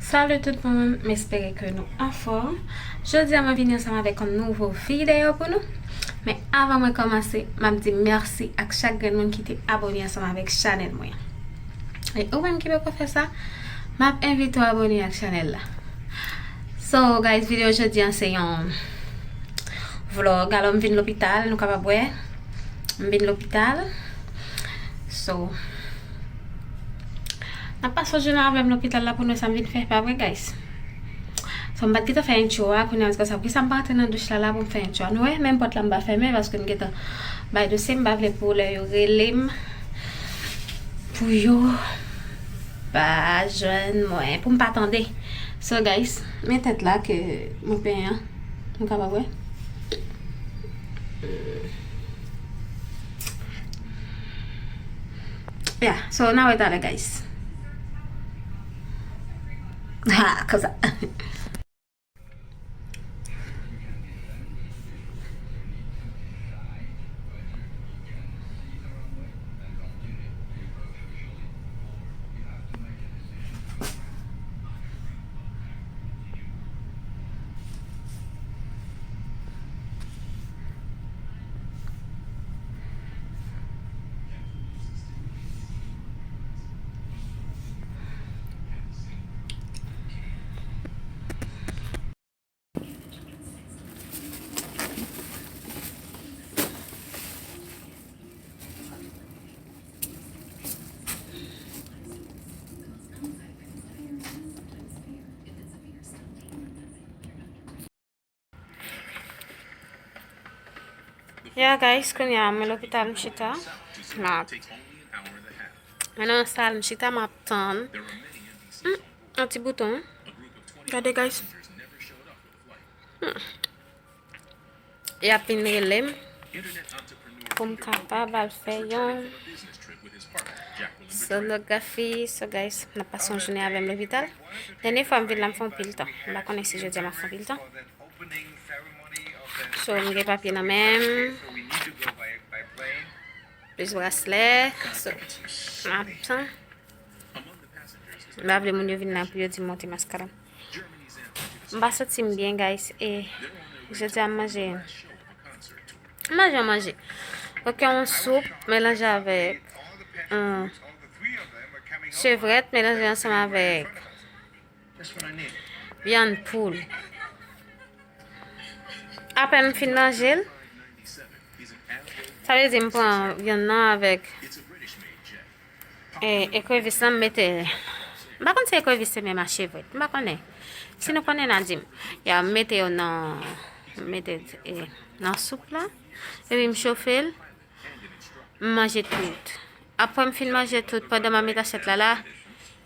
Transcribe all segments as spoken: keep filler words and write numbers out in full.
Salut tout moun, m espere ke nou anfòm. Jodi a mwen vini ansanm avèk yon nouvo videyo pou nou. Men avan mwen kòmanse, m ap di mèsi ak chak grenn moun ki te abone ansanm avèk chanèl mwen. E ou menm ki poko fè sa, m ap envite w abone ak chanèl la. So, guys, videyo jodi a se yon vlog. Alò, m vin lopital, nou kapab wè. M vin lopital. So, n ap pase yon jounen avè m lopital la pou nou wè sa m vin fè, pa vre, guys? So, m pa t gentan fè intro a, kounye a, se konsa, poukisa m pa antre nan douch la, la pou m fè intro a? Nou wè, menm pòt la m pa fèmen, paske m gentan bay dosye, m pa vle pou lè yo rele m, pou yo pa jwenn mwen, pou m pa tande. So, guys, men tèt la ke mwen penyen an. Nou kapab wè. Yeah, so, n a wè talè, guys. Ha, konsa. Yeah, guys, kounye a mwen lopital, m chita. M ap, mwen nan sal, m chita, m ap tann. Hmm, yon ti bouton. Gade, guys. Hmm. Y ap vin rele m pou m kapab al fè yon sonografi. So, guys, n ap pase yon jounen avè m lopital. Dènye fwa m vin la, m fè yon pil tan. M pa konnen si jodi a m ap fè yon pil tan. So, m gen papye nan men m. Plis braslè. So, m ap tann. M pa vle moun yo vin la pou yo di m monte maskara m. M pa santi m byen, guys. E jodi a m manje, m manje yon manje. Ok, yon soup melanje avèk, um, chevrèt melanje ansanm avèk vyann poul. Apèn m fin manje l, sa vle di m pran vyann nan avèk e, ekrevis lan, m mete, m pa konn si ekrevis se menm ak chevrèt, m pa konnen. Si nou konnen, n a di m. Ya, m mete yo nan, m mete, e, nan soup la, epi m chofe l, m manje tout. Apre m fin manje tout, pandan m ap met asyèt la la,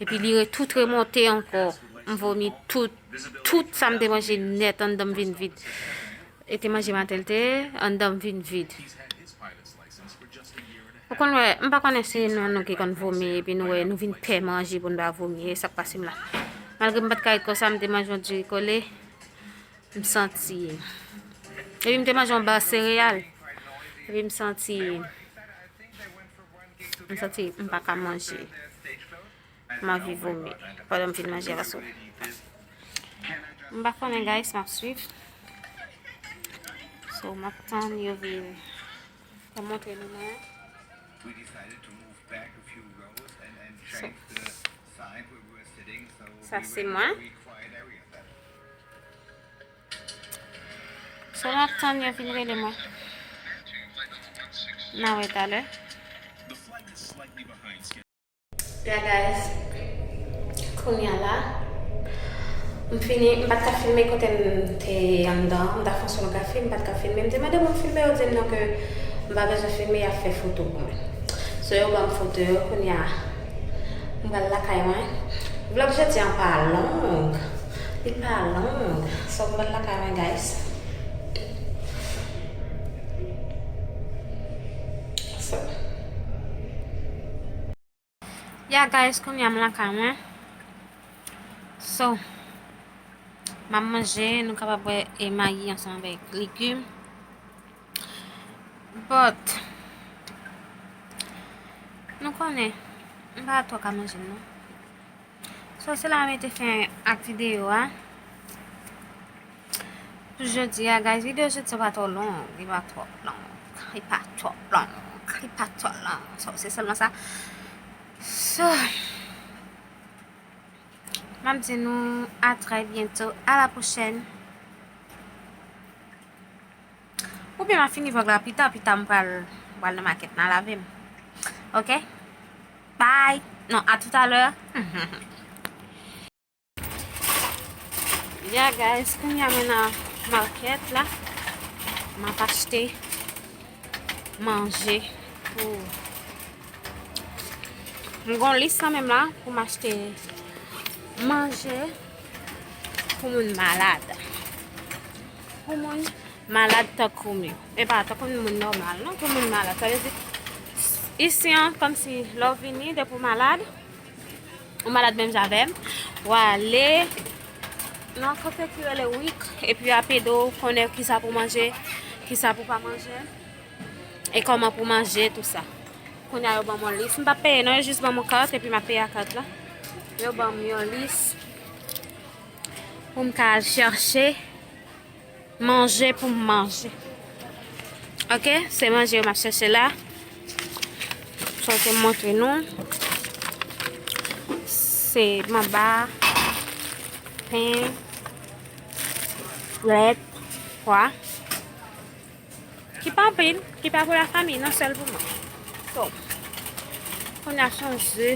epi li re-, tout remonte ankò, m vomi tout, tout sa m te manje nèt anndan m vin vid. E te manje maten l te ye, anndan m vin vid. Ou konn wè, m pa konnen si nou, nou ki konn vomi, epi nou wè, nou vin pè manje pou n pa vomi, e sa k pase m la. Malgre m pa t ka ret konsa, m te manje yon diri kole, m santi. Epi m te manje yon ba sereyal, epi m santi, m santi m pa ka manje. M anvi vomi pandan m fin manje a, paske m pa konnen, guys, m ap swiv. So, m ap tann yo vin pou montre nou mwen. So, sa se mwen. So, m ap tann yo vin rele mwen. N a wè talè. Yeah, guys. Kounye a la, m fini, m pa t ka filme kote m te anndan, m ta fè yon sonografi, m pa t ka filme. M te mande pou m filme, yo di m non, ke m pa bezwen filme, y ap fè foto pou mwen. So, yo ban m foto yo, kounye a, m pral lakay mwen. Vlog jodi an pa long, li pa long. So, m pral lakay mwen, guys. So, Ya, guys, kounye a m lakay mwen. So, m ap manje, nou kapab wè, e mayi ansanm avèk legim. But, nou konnen, m pa twò ka manje l non. So, se la mwen te fen ak videyo a. Pou jodi a, guys, videyo jodi a pa twò long. Li pa twò long. Li pa twò long. Li pa twò long. So, se sèlman sa. So, m ap di nou à très bientôt. À la prochaine. Oubyen m a fini vlog la pita, pita m pral, pral nan makèt, nan lave m. Ok? Bye! Non, à tout à l'heure. Yeah, guys, kounye a mwen nan makèt la. M ap achte manje pou M gon lis kanmenm la pou m achte manje pou moun malad. Pou moun malad tankou m yo. E pa tankou moun nòmal, non, pou moun malad. Sa vle di, isi an, kòmsi lè w vini, depi w malad, ou malad menm jan avè m, w ale nan kote ki rele WIC, epi y ap ede w konnen kisa pou manje, kisa pou pa manje. E kòman pou manje, tou sa. Kounye a yo ban m yon lis. M p ap peye non, yo jis ban m yon kat, epi m ap peye ak kat la. Yo ban m yon lis pou m ka al chèche manje pou m manje. Ok, se manje yo m ap chèche la. Sa te montre nou. Se manba, pen, lèt, pwa. Ki pa anpil, ki pa pou lafanmi, non, sèl pou mwen. So, kounye a se yon ze.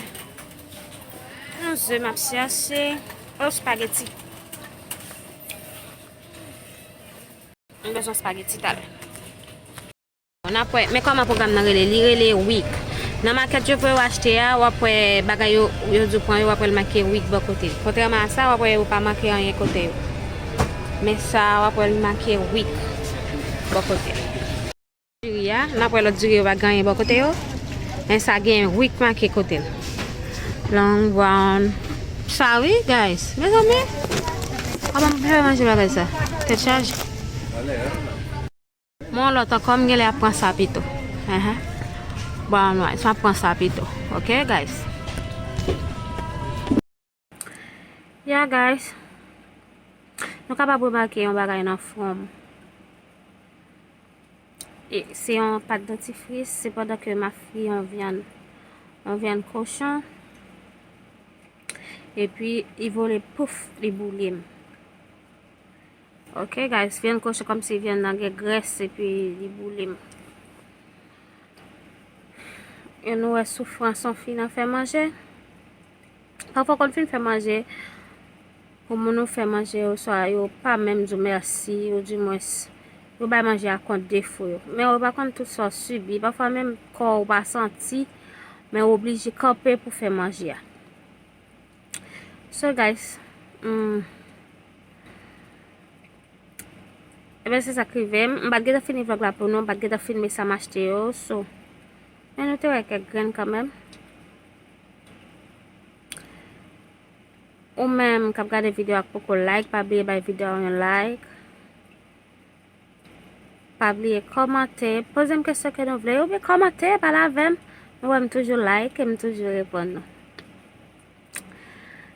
Yon ze m ap chèche. Oh, spaghetti. M bezwen spaghetti talè. N ap wè, men kòman pwogram nan rele? Li rele WIC. Nan makèt yo voye w achte a, w ap wè bagay yo, yo di w pran yo, w ap wè l make WIC bò kote l. Kontrèman a sa, w ap wè yo pa make anyen kote yo. Men sa, w ap wè l make WIC bò kote l. Diri a, n ap wè lòt diri yo pa gen anyen bò kote yo. Men sa gen WIC make kote l. Long brown. Sa wi, guys. Mezanmi. Kòman m fè manje bagay sa? Tèt chaje. Mwen lòt ankò, m genlè ap pran sa pito. Enhen. Brown rice, m ap pran sa pito. Ok, guys? Yeah, guys. Nou kapab remake yon bagay nan fwon m. E se yon pat dantifris, sepandan ke m ap fri yon vyann, yon vyann kochon. Epi, li vole pouf, li boule m. Ok, guys, vyann kochon kòmsi vyann nan gen grès, epi li boule m. E nou wè soufrans yon fi nan fè manje. Pafwa w konn fin fè manje pou moun ou fè manje yo, swa yo pa menm di w mèsi, ou dimwens, yo bay manje a kont defo yo. Men ou pa konn tout sa w sibi. Pafwa menm kò w pa santi, men ou oblije kanpe pou fè manje a. So, guys, hmm, Ebyen, se sa k rive m. M pa t gentan fini vlòg la pou nou, m pa t gentan filme sa m achte yo. So, men nou te wè kèk grenn kanmenm. Ou menm k ap gade videyo a k poko like, pa bliye bay videyo a yon like. Pa bliye kòmante, poze m kesyon ke nou vle, oubyen kòmante, pale avè m. Nou wè m toujou like e m toujou reponn nou.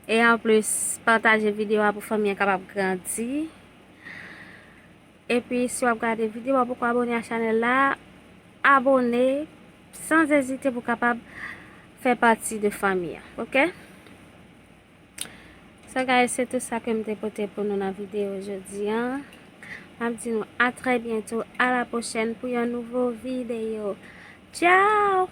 E anplis, pataje videyo a pou fanmi an kapab grandi. Epi, si w ap gade videyo a, w poko abone a chanèl la, abone san ezite pou w kapab fè pati de fanmi an, ok? So, guys, se tout sa ke m te pote pou nou nan videyo jodi a. M ap di nou à très bientôt, à la prochaine pou yon nouvo videyo. Tchao!